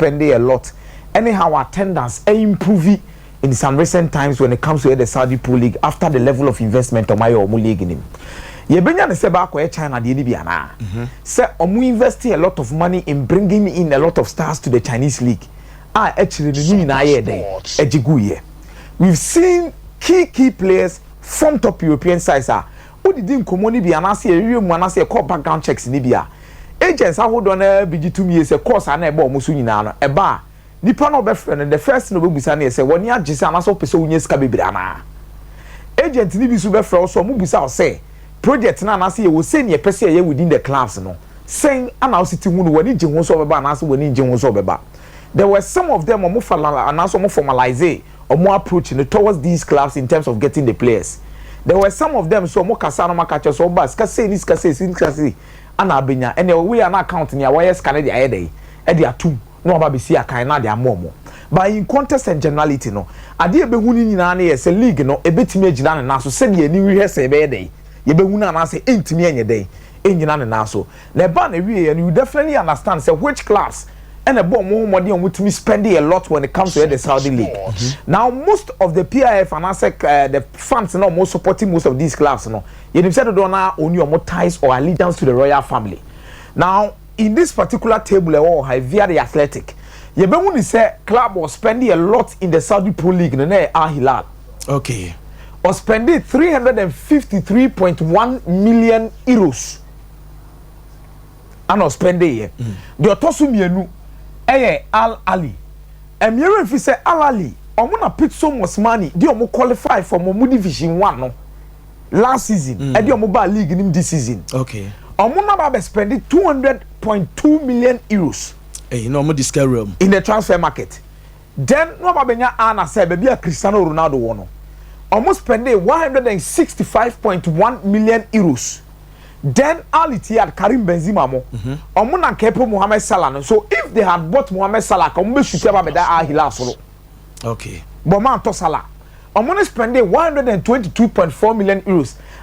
Spending a lot, anyhow attendance improve in some recent times when it comes to the Saudi Pro League after the level of investment ɔmo ayɛ ɔmo league nim. Yɛbɛnya ne sɛ baakɔ yɛ China deɛ ni bi anaa sɛ ɔmo invest a lot of money in bringing in a lot of stars to the Chinese league a ɛkyerɛ ne nyinaa yɛ dɛ ɛgye gu yɛ. We've seen key key players from top European sides a wodidi nkɔmɔ ni bi anaasɛ yɛwiwie mu anaasɛ yɛkɔ background checks ni bi a, agents ahodoɔ naa bi gye tum yie sɛ course a na ɛbɔ ɔmo so nyinaa no, ɛba a nipa na ɔbɛfrɛ no, the first thing ɔbɛbusa no yɛ sɛ wɔne agye sɛ anaasɛ ɔpɛ sɛ wonya sika bebree anaa. Agent ni bi so bɛfrɛ wo so, ɔmo busa wo sɛ project na anaasɛ yɛwɔ sɛ nea ɛpɛ sɛ yɛyɛ within the clubs no sɛn ana ɔsi ti hu no, wɔne gye ho sɛ ɔbɛba anaasɛ wɔne gye ho sɛ ɔbɛba. There were some of them, ɔmo fa anaasɛ ɔmo formalize ɔmo approach no towards these clubs in terms of getting the players. There were some of them so ɔmo kasa no, ɔmo aka kyerɛ so ɔba sika sei ni, sika sei, sika sei ana abenya ɛnna ɔwɔ yɛ ana account ni a wɔyɛ sika no de ayɛ dɛ ɛde atum na ɔba bɛsi akan na de ama ɔmo. But in context and generality no, adeɛ ebehu ne nyinaa no yɛ sɛ league no ebetumi agyina ne nan so sɛdeɛ ani wihwɛ sɛ ɛbɛyɛ dɛ yɛbɛhu no anaasɛ ɛntumi ɛnyɛ dɛ ɛnyina ne nan so. Na ɛba na ewie yɛ no, you definitely understand sɛ which clubs ɛna ɛbɔ ɔmo ho mmɔden a ɔmo tumi spending a lot when it comes to the Saudi league. Now most of the PIF anaasɛ the fans na ɔmo supporting most of these clubs no, yɛnim sɛ dodoɔ na oni ɔmo ties or allegiance to the royal family. Now in this particular table ɛwɔ ha via The Athletic, yɛbɛhu ni sɛ club was spending a lot in the Saudi Pro League no na yɛ Al Hilal. Was spending €353.1 million ana ɔspending yɛ. Deɛ ɔtɔ so mmienu ɛyɛ Al Ahli. Mmienu efi sɛ Al Ahli, ɔmo na Pitso Mosimane di ɔmo qualify from ɔmo Division One no last season, ɛde ɔmo ba league nim this season. Ɔmo na ba bɛ spend €200.2 million. Ɛyi na ɔmo di sika wura mu. In the transfer market. Then na ɔba bɛnya ana sɛ baabi a Cristiano Ronaldo wɔ no, ɔmo spend €165.1 million. Then Al Ittihad, Karim Benzema mo, ɔmo na nkɛpɛ Mohamed Salah no. So if they had bought Mohamed Salah ka, ɔmo bɛ suti aba bɛda Al Hilal soro. But ɔmo antɔ Salah. Ɔmo no spend €122.4 million.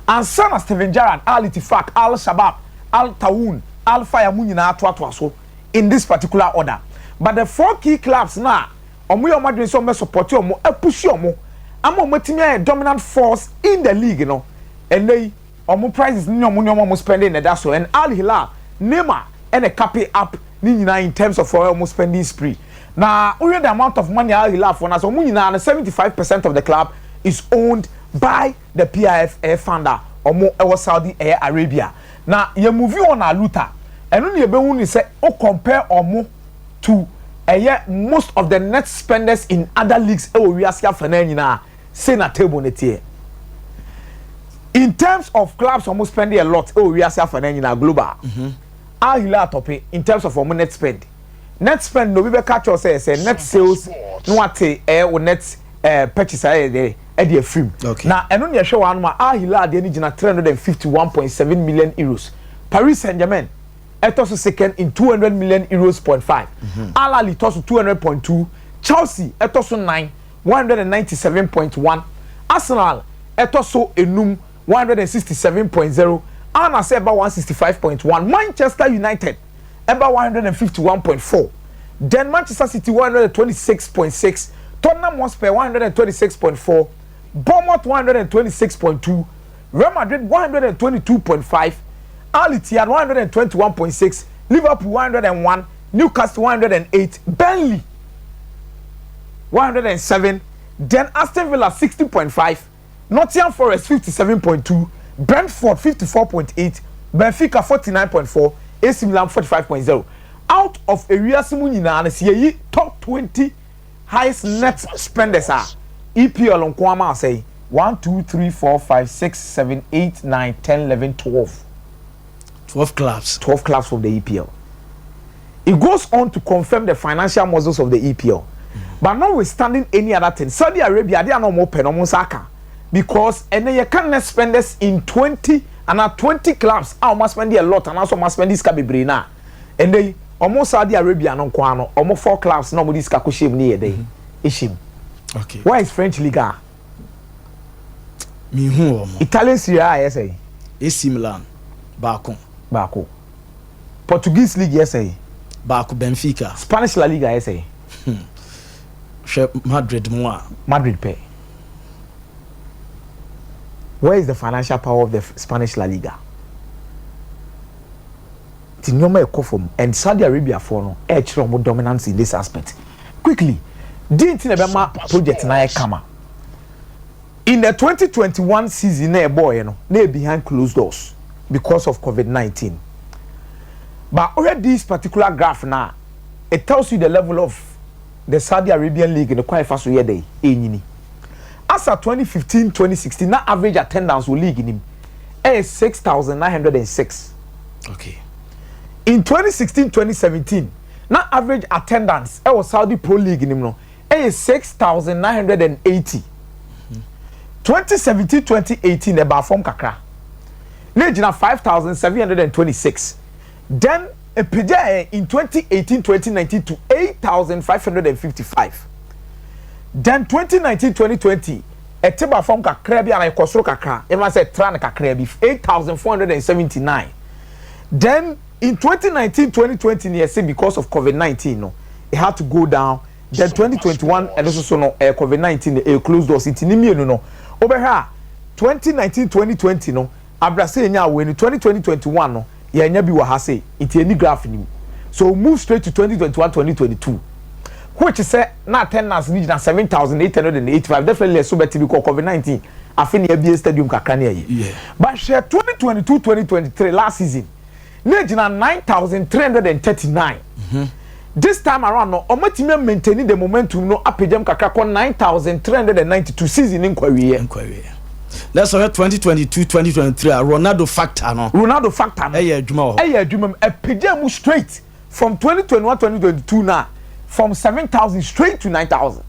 Ansa na Steven Gerrard, Al Ettifaq, Al Shabab, Al Taawoun, Al Fayha mu nyinaa atoatoa so in this particular order. But the four key clubs na ɔmo yɛ ɔmo adwene sɛ ɔmo bɛ support ɔmo, apush ɔmo ama ɔmo atumi ayɛ dominant force in the league no, ɛnɛ yi ɔmo prices ne ɔmo nneɛma ɔmo spending na ɛda so. And Al Hilal, Neymar ɛna cap it up ne nyinaa in terms of ɔmo spending spree. Na wohwɛ the amount of money Al Hilal for na so ɔmo nyinaa no, 75% of the club is owned by the PIF ɛyɛ founder ɔmo ɛwɔ Saudi ɛyɛ Arabia. Na yɛ move on aluta ɛno ne yɛbɛhu ne sɛ o compare ɔmo to ɛyɛ most of the net spenders in other leagues ɛwɔ wiase afa nyinaa say na table ne teɛ in terms of clubs ɔmo spending a lot ɛwɔ wiase afa nyinaa global. Al Hilal top in terms of ɔmo net spend. Net spend na obi bɛ catch sɛ ɛsɛ net sales na wate ɛyɛ o net purchase ayɛ de ɛde afirim. Na ɛno na yɛhwɛ wɔ anum a, Al Hilal deɛ no gyina €351.7 million. Paris Saint Germain ɛtɔ so second in €200 million point five. Al Ahly tɔ so 200.2. Chelsea ɛtɔ so nine, 197.1. Arsenal ɛtɔ so enum, 167.0. Al Nassr ɛba 165.1. Manchester United ɛba 151.4. Then Manchester City 126.6, Tottenham Hotspur 126.4, Bournemouth 126.2, Real Madrid 122.5, Al Ittihad 121.6, Liverpool 101, Newcastle 108, Burnley 107, then Aston Villa 60.5, Nottingham Forest 57.2, Brentford 54.8, Benfica 49.4, AC Milan 45.0. Out of ewiase mu nyinaa no, si yɛyi top 20 highest net spenders a, EPL nko ama asɛyi one, two, three, four, five, six, seven, eight, nine, 10, 11, 12. 12 clubs. 12 clubs from the EPL. It goes on to confirm the financial muscles of the EPL. But notwithstanding any other thing, Saudi Arabia, they are no more pen aka because and then you can net spenders in 20 and at 20 clubs a ɔmo spend a lot and also ɔmo spend this bebree na and then ɔmo Saudi Arabia no nko ano, ɔmo four clubs na ɔmo de sika kɔ hyɛ mu ne yɛ dɛ ehyɛ mu. Where is French Liga? Mihu wɔn. Italian Serie A yɛ sɛ? AC Milan baako. Baako. Portuguese league yɛ sɛ? Baako Benfica. Spanish La Liga yɛ sɛ? Hwɛ Madrid mu a. Madrid pɛ. Where is the financial power of the Spanish La Liga? Ti nneɛma ɛkɔ fam, and Saudi Arabia foɔ no ɛɛkyerɛ wɔn dominance in this aspect quickly. Di nti na ɛbɛma project na ayɛ kama. In the 2021 season na ɛbɔɔyɛ no, na yɛ behind closed doors because of COVID-19, but already this particular graph na it tells you the level of the Saudi Arabian league ne kwan fa so yɛ dɛ ɛnyini. Asa 2015 2016 na average attendance wɔ league nim ɛyɛ 6906. In 2016 2017 na average attendance ɛwɔ Saudi Pro League nim no ɛyɛ 6980. 2017 2018 ɛbaa fam kakra na egyina 5726. Then epagya ɛ in 2018 2019 to 8555. Then 2019 2020 ɛte ba fam kakra bi ana ɛkɔ soro kakra, ɛma sɛ tra no kakra bi, 8479. Then in 2019 2020 ni yɛsɛ because of COVID-19 no, it had to go down. Then 2021 ɛno nso so no, ɛyɛ COVID-19, ɛyɛ closed doors. Nti ne mmienu no, wobɛhwɛ a, 2019 2020 no abrase yɛnya awɔ ni. 2020 21 no, yɛnya bi wɔ ha sei, nti ɛni graph ni mu. So move straight to 2021 2022, which sɛ na attendance ni gyina 7885. Definitely ɛso bɛte bi kɔ COVID-19 afe ni abie stadium kakra ne ayi. But hwɛ 2022 2023, last season, ne gyina 9339. This time around no, ɔmo maintaining the momentum no, apagyam kakra kɔ 9392 season ne nkwawie. Nkwawie. Let's say 2022 2023 a Ronaldo factor no. Ronaldo factor no. Ɛyɛ adwuma wɔ hɔ. Ɛyɛ adwuma mu, apagya mu straight from 2021 2022 na from 7000 straight to 9000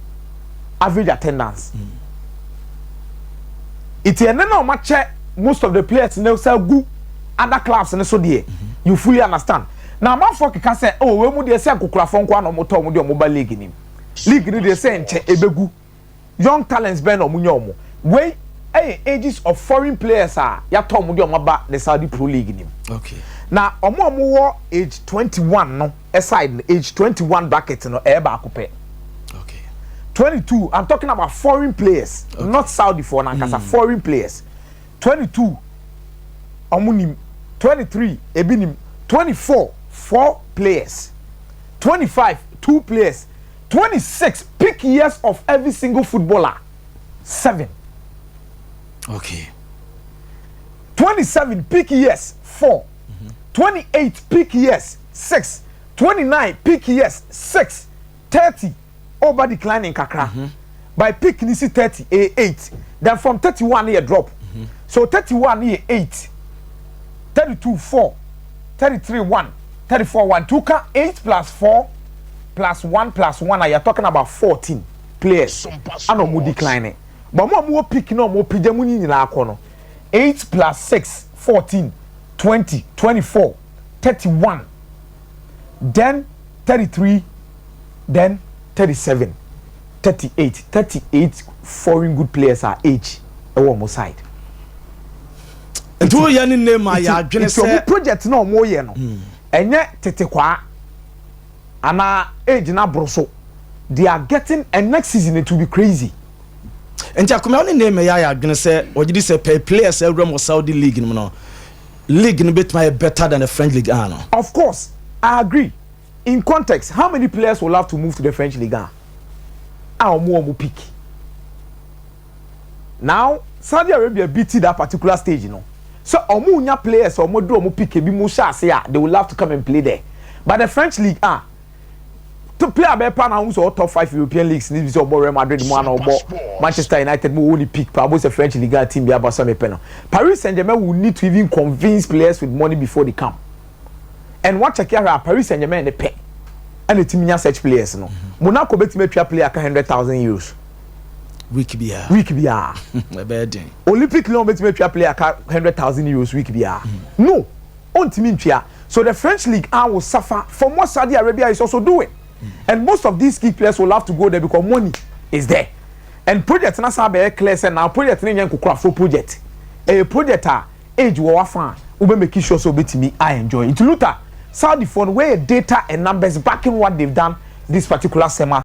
average attendance. Ìtì ɛne na ɔmo akyɛ most of the players ne sɛ gu other clubs ne so deɛ, you fully understand. Na amanfoɔ keka sɛ, oh, wɔn mu deɛ sɛ nkokorafoɔ nko ana ɔmo tɔ ɔmo deɛ ɔmo ba league nim. League ni deɛ sɛ nkyɛn ebegu young talents bɛn na ɔmo nyɛ ɔmo. Wei ɛyɛ ages of foreign players a yɛatɔ ɔmo deɛ ɔmo aba the Saudi Pro League nim. Na ɔmo a ɔmo wɔ age 21 no aside no, age 21 bracket no, ɛyɛ baako pɛ. 22, I'm talking about foreign players, not Saudi for nankasa. Foreign players, 22 ɔmo nim, 23 ebi nim, 24, four players, 25, two players, 26, peak years of every single footballer, seven. 27, peak years, four, 28, peak years, six, 29, peak years, six, 30 over declining kakra by peak ni si 30 a 8. Then from 31 yɛ drop. So 31 yɛ 8, 32 4, 33 1, 34 1. Two ka 8 plus 4 plus 1 plus 1 a, you're talking about 14 players ana ɔmo decline. But ɔmo a ɔmo wɔ peak na ɔmo pagya mu ni nyinaa kɔ no, 8 plus 6, 14, 20, 24, 31, then 33, then 37, 38. 38 foreign good players are age ɛwɔ ɔmo side. Nti woyɛ ne name a yɛ adwene Nti ɔmo sɛ project na ɔmo yɛ no, ɛnyɛ tete kwaa anaa age na aboro so. They are getting, and next season it will be crazy. Nti akoma wo ne name yɛ ayɛ adwene sɛ ɔgye di sɛ pɛ players awura mu wɔ Saudi league no mu no, league no bɛtumi ayɛ better than the French League ano? Of course I agree. In context, how many players will have to move to the French League a ɔmo peak now? Saudi Arabia beat that particular stage so ɔmo nya players a ɔmo do ɔmo peak ebi mu hyɛ ase a, they will have to come and play there. But the French League, ah, to player bɛɛ pa na ahun sɛ ɔ top five European leagues ni bi sɛ ɔbɔ Real Madrid mu ana ɔbɔ Manchester United mu, wɔn ni peak pa abo sɛ French League team bi aba sɛ mepɛ no. Paris Saint Germain will need to even convince players with money before they come. And one check here, Paris Saint Germain ne pɛ ɛna etimi nya such players no. Monaco bɛtumi atwa player ka €100,000 week biara? Week biara. Ɛbɛyɛ den. Olympic Lyon bɛtumi atwa player ka €100,000 week biara no, ontumi ntua. So the French League ah will suffer from what Saudi Arabia is also doing, and most of these key players will have to go there because money is there. And project na san bɛyɛ clear sɛ na project ne nyɛ nkokorafo project, ɛyɛ project a age wɔ wafa a wobɛ make sure sɛ wobɛtumi a enjoy. Nti Luther, Saudi foɔ no, wey data and numbers backing what they've done this particular summer.